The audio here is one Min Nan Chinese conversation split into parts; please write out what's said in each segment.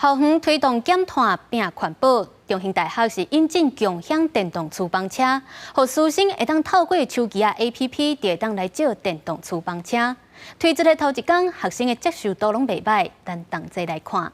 校園推動減碳拼環保，中興大學是引進共享電動廚房車，予師生會當透過手機仔 APP 就會當來借電動廚房車。推出的頭一工，學生的接受度攏袂䆀，咱同齊來看。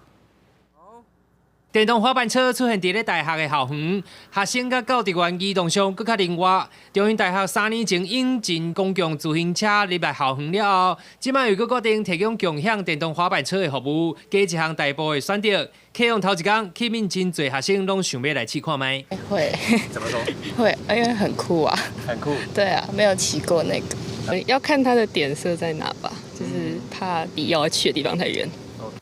電動滑板車出現佇咧大學的校園，學生佮教職員移動上閣較靈活。中興大學3年前引進公共自行車入來校園了後，這擺又閣決定提供共享電動滑板車的服務，加一項代步的選擇。啟用頭一工，吸引真濟學生攏想欲來試看覓。會。怎麼說？會，因為很酷啊。很酷。對啊，沒有騎過那個。要看它的點設在哪吧，就是怕離要去的地方太遠。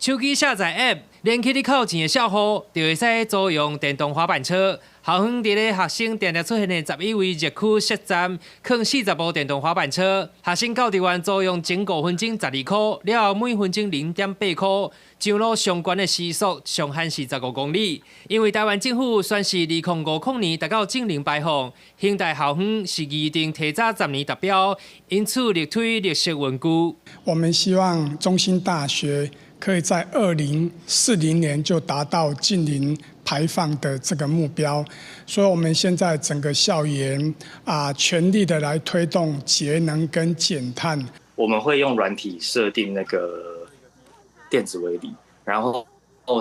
手機下載 App，連去你靠近的校戶，就會使租用電動滑板車。校方佇咧學生定定出現的11位熱區設站，囥40部電動滑板車。學生教職員租用前5分鐘12箍，了後每分鐘0.8箍。上路上懸的時速上限是15公里。因為台灣政府宣示2050年達到淨零排放，興大校方是擬定提早10年達標，因此力推綠色運具。我們希望中興大學可以在2040年就達到淨零排放的這個目標，所以我們現在整個校園啊，全力的來推動節能跟減碳。我們會用軟體設定那個電子圍籬，然後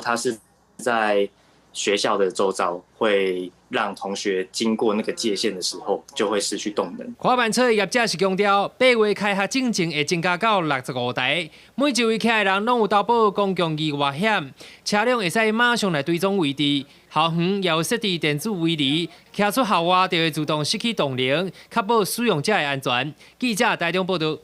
它是在學校的周遭，會讓同學經過那個界限的時候，就會失去動能。滑板車業者是強調，8月開學進前會增加到65台，每一位騎的人攏有投保公共意外險，車輛會使馬上來追蹤位置。校園也有設置電子圍籬，騎出校外就會自動失去動能，確保使用者的安全。記者台中報道。